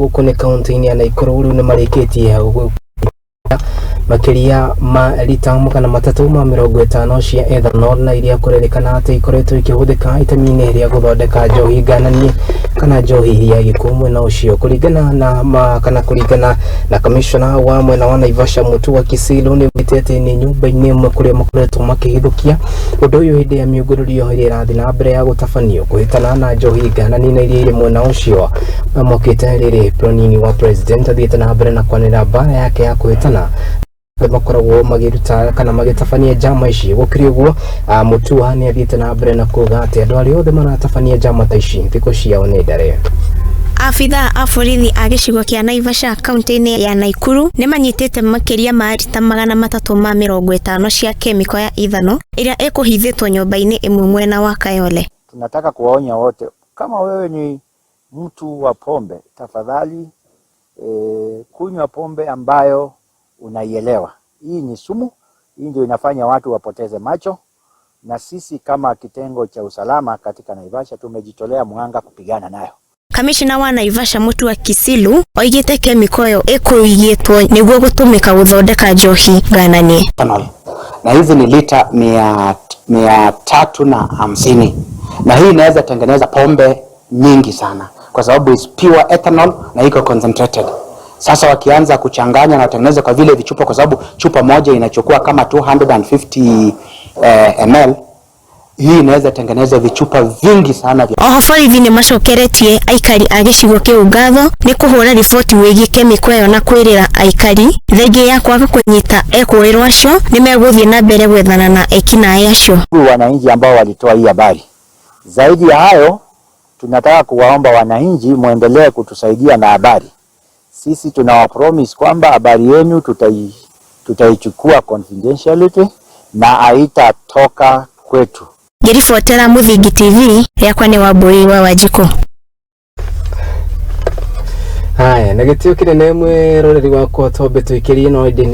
Gũkũ nĩ kaunti-inĩ ya Naikuru rĩu nĩ marĩkĩtie makĩria ma rita 350 cia ethanol na iria kũrerĩkana atĩ ikoretwo ikĩhũthĩka itemi-inĩ rĩa gũthondeka njohi ngananie kana njohi ya gĩkuũ mwena ũcio. Kũringana na ma, kana kũringana na kamishona wa mwena wa Naivasha Mutua Kisilu, nĩ augĩte atĩ nĩ nyũmba-inĩ ĩmwe kũrĩa makoretwo makĩhithũkia ũndũ ũyũ hĩndĩ ya mĩũngũrũrio ĩrĩa ĩrathiĩ na mbere ya gũtabanio kũhĩtana na njohi ngananie na iria irĩ mwena ũcio. Mokĩte rĩrĩ mũnini wa president athiĩte na mbere na kwanĩrĩra mbara yake ya kũhĩtana makoragwo magĩruta kana magĩtabania njama ici. Gũkĩrĩ ũguo, Mutua nĩ athiĩte na mbere na kuga atĩ andũ arĩa othe maratabania njama ta ici thikũ ciao nĩ ndare. Abithaa a borithi a gĩcigo kĩa Naivasha kaunti-inĩ ya Naikuru nĩ manyitĩte makĩria ma rita 350 cia kemiko ya ethanol ĩrĩa ĩkũhithĩtwo nyũmba-inĩ ĩmwe mwena wa Kayole. Tunataka kuwaonya wote, kama wewe ni mtu wa pombe, tafadhali kunywa pombe ambayo unaielewa. Hii ni sumu, hii ndio inafanya watu wapoteze macho, na sisi kama kitengo cha usalama katika Naivasha tumejitolea mhanga kupigana nayo. Kamishna wa Naivasha Mutua Kisilu oigĩte kemiko ĩyo ĩkũigĩtwo nĩguo gũtũmĩka gũthondeka njohi ngananie. Ethanol. Na hizi ni lita 350, na hii inaweza tengeneza pombe nyingi sana kwa sababu is pure ethanol na iko concentrated. Sasa wakianza kuchanganya na watengeneze kwa vile vichupa, kwa sababu chupa moja inachukua kama 250 ml, hii inaweza tengeneza vichupa vingi sana vya Oho borithi nĩ macokeretie aikari a gĩcigo kĩu ngatho nĩ kũhũra riboti wĩgiĩ kemiko ĩyo na kwĩrĩra aikari thengia ya kwaga kũnyita ekũĩrwo acio nĩ megũthiĩ na mbere gwethana na ekinaĩ acio. Wananchi ambao walitoa hii habari. Zaidi ya hayo, tunataka kuwaomba wananchi muendelee kutusaidia na habari. Sisi tunawapromise kwamba habari yenu tutaichukua confidentiality na haitatoka kwetu. Ngĩribotera Mũthingi TV, yakwa nĩ Wambui wa Wanjikũ. Haya, na gĩtĩo kĩnene mwĩroreri wakwa, twambe tũikĩrie no ĩndĩ.